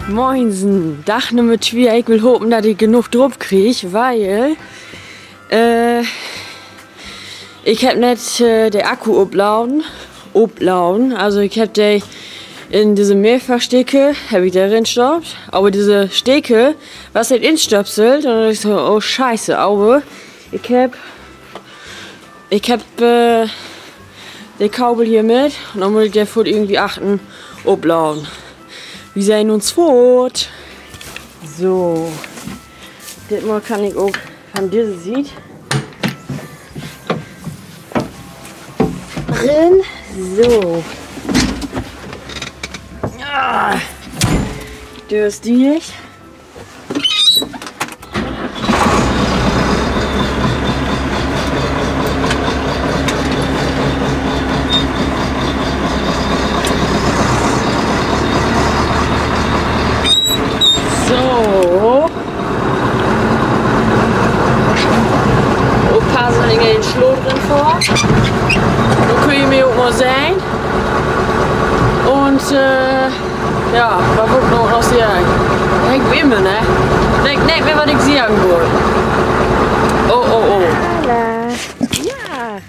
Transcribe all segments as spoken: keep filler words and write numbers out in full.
Moinsen, Dag Nummer twee. Ik will hopen, dat ik genoog drup krieg, wiel, äh, ik hebb nett, äh, de Akku opladen. Opladen. Also ik hebb de in disse Mehrfachsteker, hebb ik de rinstoppt. Aver disse Steker was neet instöpselt. Un ik so, oh Scheiße, aver ik hebb Ik hebb, äh, de Kabel hier mit. Un denn mutt ik de foort irgendwie achtern opladen. Wi sehn uns foort. So. Ditmal kann ik ok van disse Siet rin. So. Ah. Döör is dicht. So. Oppassen, dat ik nich in Sloot rin fahr. Nu köönt ji mi ok mal sehn. Un, äh, ja, wat wull ik noch seggen? Ik bün immer, ne? Denk neet mehr, wat ik seggen wull. Oh, oh, oh. Alla. Ja.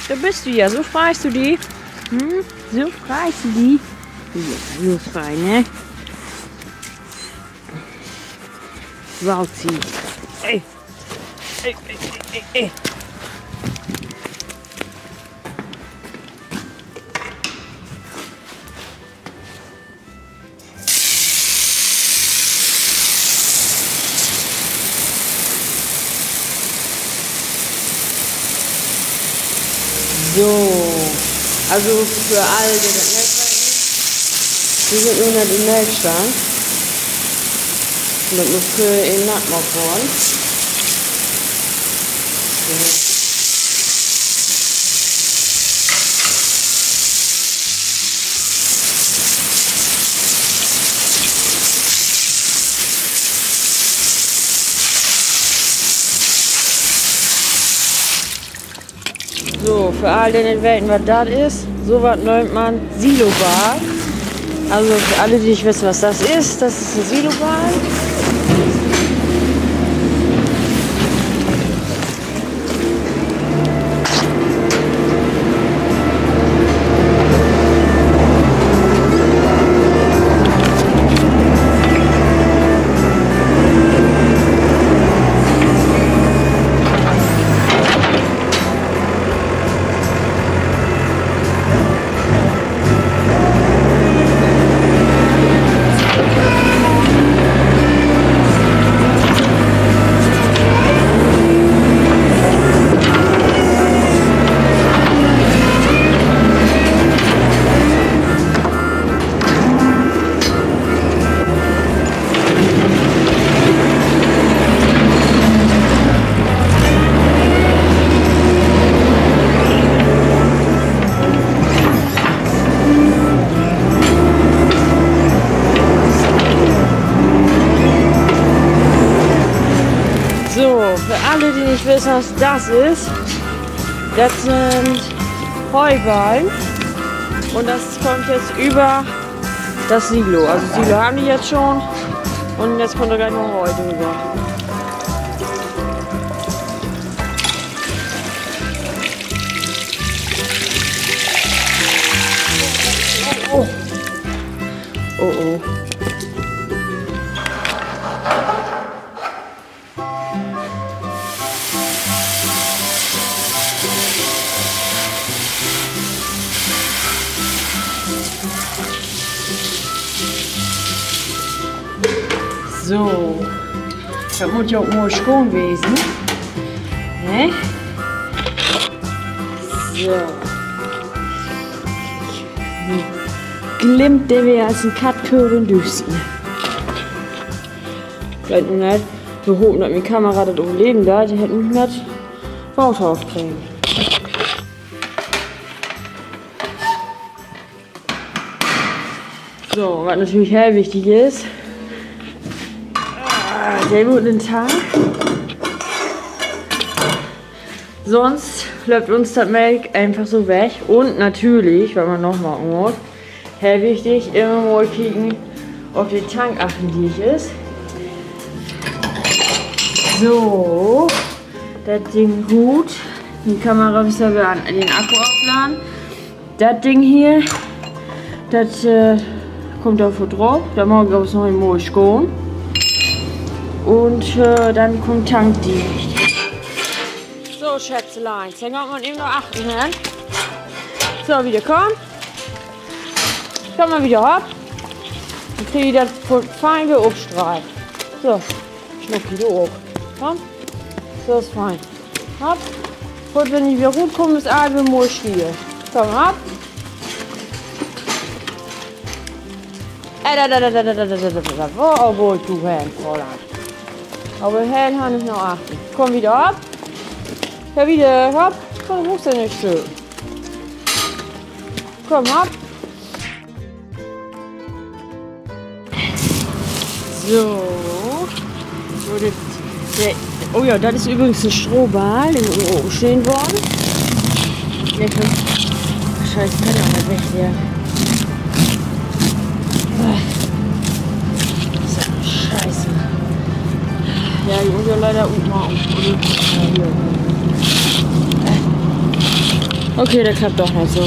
Dor büst du ja. So freist du di? Hm? So freist du di? Ja, so frei, ne? Wauzi. Ey. Ey, ey, ey, ey, ey. So, also för all, de dat nich weten, wi sünd nu na de Melkstann. Dat mutt schöön natt maakt worrn. So. So, för all, de nich weten, wat dat is, so wat nöömt man Siloballen. Also för alle, de nich weten, wat dat is, dat is en Siloballen. So, för alle, de nich weten, wat dat is, dat sünd Heuballen. Un dat kummt nu över dat Silo. Also Silo harrn wi nu schon. Un nu kummt dor graad noch Heu dröver. Oh, oh. Oh, oh. So. Dat mutt ja ok mooi schoon wesen. Ne? So. Nu glimmt de weer as en Kattkörn in Düüstern. Weet nu net. Wi hopen, dat mien Kamera dat överleven deit. De hett nich mehr Water afkregen. So, wat natürlich heel wichtig is, ah, de mutt in de Tank. Sonst löppt uns dat Melk eenfach so weg. Un natürlich, wat man noch maken mutt, heel wichtig, immer mal kieken, of de Tank achtern dicht is. So, dat Ding rut. De Kamera is ja weer an, den Akku opladen. Dat Ding hier, dat, äh, kummt dor vör drop. Dat maak ik aver noch mal schoon. Un, äh, denn kummt Tank dicht. So, Schätzelein, denn gaht man even na achtern hen. So, wieder kamen. Kaam man wieder hopp. Denn krieg ik dat fein weer opstreift. So, Schnucki, du ok. Kaam. So is fein. Hopp. Goot, wenn ik weer rutkaam, is all weer moi still. Kaam, hopp. Äh, da, da, da, wo, wo wullt du hen, Fräulein? Aver heel han ik na achtern. Kaam wieder hopp. Ja, wieder hopp. Kaam, du bruukst ja nich so. Kaam, hopp. So. So, de, de, oh ja, dat is übrigens en Strohball, de mutt ok stahn worrn. Nee, komm. Scheiße, kann ja ok nich weg hier. So, Scheiße. Ja, de mutt ja leider ok mal op. Ja, hier. Okay, dat klappt doch noch so.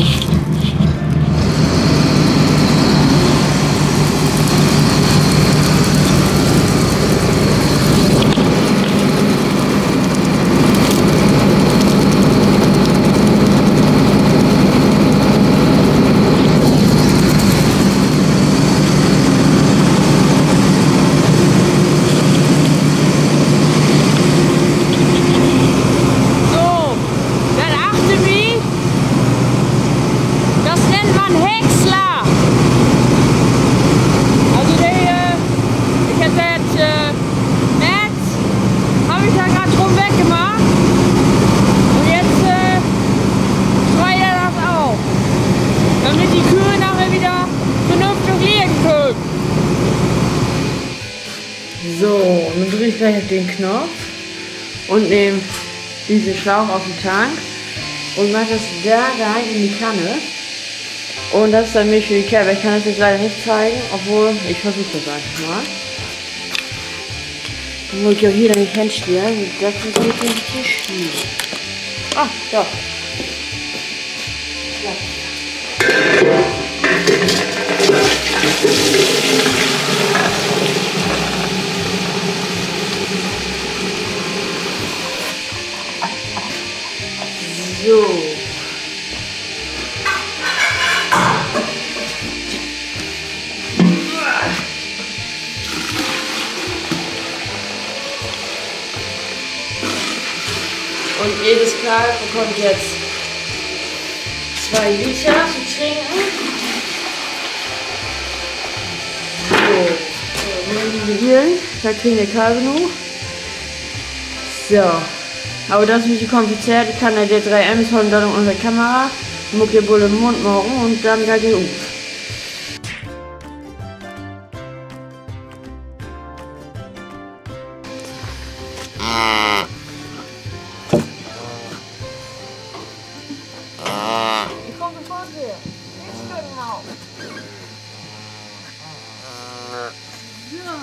So, dat achter mi, dat nennt man Häcksler. Also de, äh, ik heff dat, äh, Netz, heff ik dor graad drum weggemaakt. Un jetzt, äh, streift he dat af. Damit de Köh naher wedder vernünftig liggen köönt. So, nu drück ik glieks op den Knopf un nehm dissen Slauch ut de Tank un maak dat dor rein in de Kann. Un dat is denn Milch för de Keer. Ik kann dat nu leider nich zeigen, obwohl, ik versöök dat eenfach mal. Denn mutt ik ja hier nich henstellen, dat is en beten to swier. Ah, doch. So. Un jedes Kalv bekummt jetzt twee Liter to drinken. So, so, hier, dor kriegt de Kalver nu. So. Aver dat is en beten komplizeert. Ik kann de dree M's holen, dat op unse Kamera. Mutt ik de Bull in'n Mund maken un denn geiht de ut. Ik kumm sofort weer. Nich stücken, Maus. So.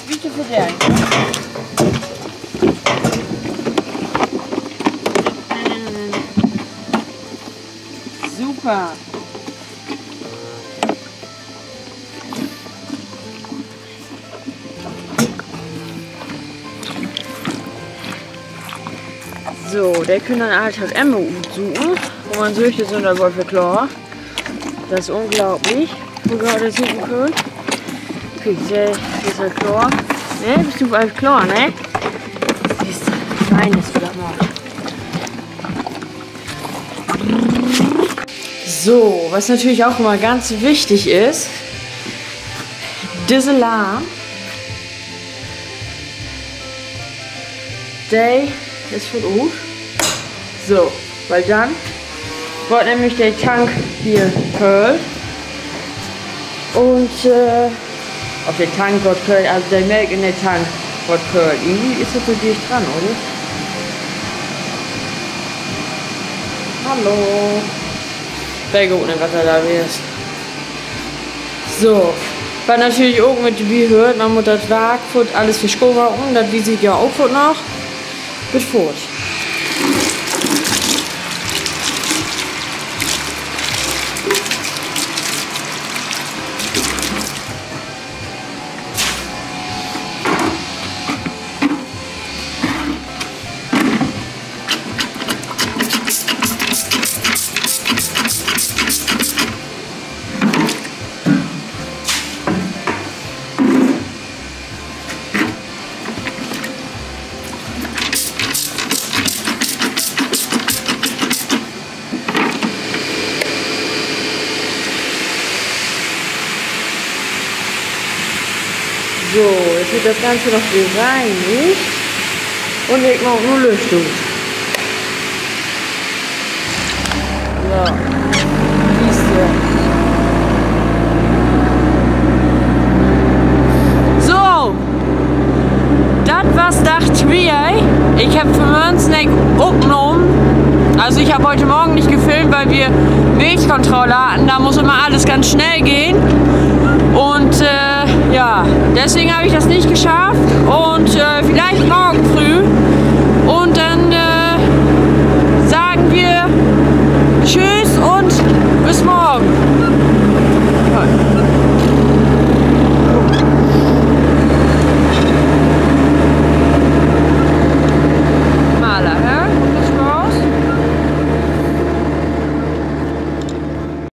Bitte verdelen. Super. So, de köönt denn all dat Emmer utsuken, wo man söcht, de sünd al woll klaar. Dat is unglaublich, wo se dat suken köönt. Kiek, de is al klaar. Ne, büst du al klaar, ne? Sühst du, fein is dat mal. So, wat natürlich ok jümmer ganz wichtig is, disse Lahm, de is vun us. So, wiel denn Word nämlich de Tank hier köhl. Un, äh, of de Tank word köhl, also de Melk in de Tank word köhl. Irgendwie is dat so dicht dran, oder? Hallo. Weet ik ok nich, wat dat dor weer is. So. Wat natürlich ok mit dorbi höört, man mutt dat Wark foort allens weer schoonmaken, dat wies ik jo ok foort noch. Bit foort. So, nu warrt dat Ganze noch weer reinigt. Un ik maak nu Lücht ut. So. Siehst du. So. Dat was Dag twee. Ik hebb vanmörgen nich opnahmen. Also ich hab heute Morgen nicht gefilmt, weil wir Milchkontrolle hatten. Da muss immer alles ganz schnell gehen. Und, äh, ja, deswegen habe ich das nicht geschafft. Und, äh, vielleicht morgen früh. Und dann, äh,